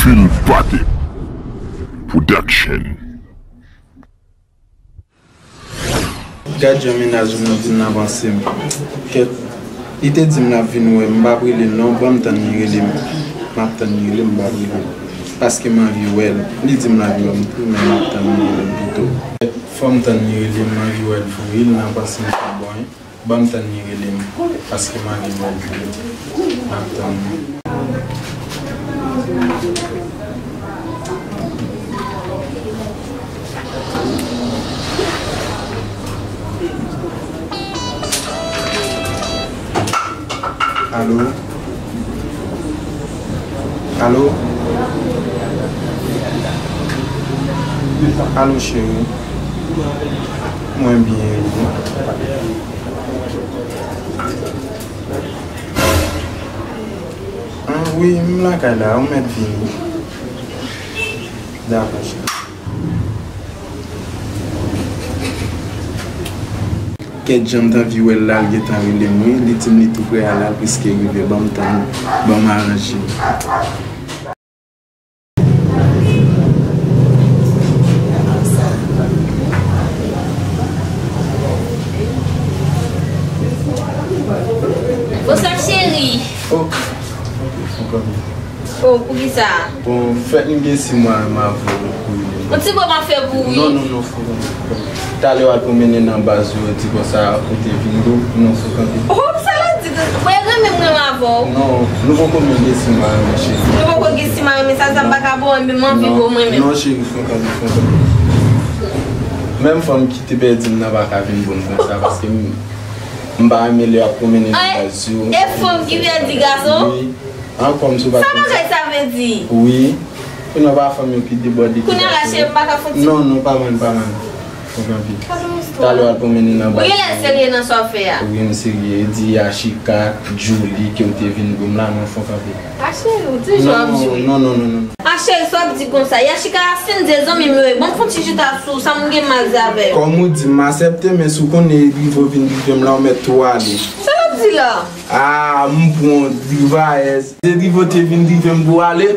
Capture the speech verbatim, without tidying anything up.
Bill Patek Production. Gad jan mennaj mwen di m nan panse m. Kèt, li te di m l ap vin wè m, m p ap rele l non, ban m tann li rele m. M ap tann li rele m, m p ap rele l. Paske m anvi wè l. Li di m l ap vin wè m tou, men m ap tann li rele m pito. Fò m tann li rele m, m anvi wè l vre, li nan panse m sou bon. Ban m tann li rele m, paske m anvi wè l tou. M ap tann li. Alo? Alo? Alo, cheri? Mwen byen, e ou? Ah, wi, m lakay la, ou mèt vini. Dakò, cheri. Kèt jan m t anvi wè l la, l gentan rele m, wi. Li di m li tou prè a la, l prèske rive. Ban m tann, ban m aranje. Bonswa, cheri. Oh. Oh, poukisa? Bon, fèt m gen sis mwa, m avè w pou li. Yon ti bon m ap fè pou ou, wi. Non, non, non, fò, fò. Talè w al pwomennen nan baz yo, di konsa ou te vin do, non, fò kanpe. Oh, sa l ap di? Mwen renmen m renmen avè w. Non, nou poko menm gen sis mwa, renmen cheri. Nou poko gen sis mwa, renmen sa, sa m pa ka ba w, men m anvi ba w mwen menm. Non, cheri, fò kanpe, fò kanpe. Menm fanm ki te pèdi m nan pa ka vin bon konsa, paske m, m pa renmen lè y ap pwomennen nan baz yo. E fanm ki pèdi gason? Wi. Ankò m sou pa. Sa bagay sa vle di? Wi. Kounye a pa fanm yo ki debòde ki. Kounye a la, cheri, m pa ka fouti. Non, non, pa mal, pa mal. Ou kanpe. Talè w al pwomennen nan baz. Ou genlè serye nan sa w fè a. Wi, m serye. E di Yashika, Julie, ke w te vin gou m la, non, fò kanpe. A cheri, ou toujou ap jwe. Non, non, non, non, non. A cheri, sa w ap di konsa? Yashika, si m di zanmi m yo, e bon, fon ti chita sou sa m gen mal di avè yo. Kòm ou di, m aksepte, men si w konnen e drive w vin drive m la, ou mèt tou ale. Sa l ap di la? Ah, m pran w drivayèz. Se drive w te vin drive m pou w ale.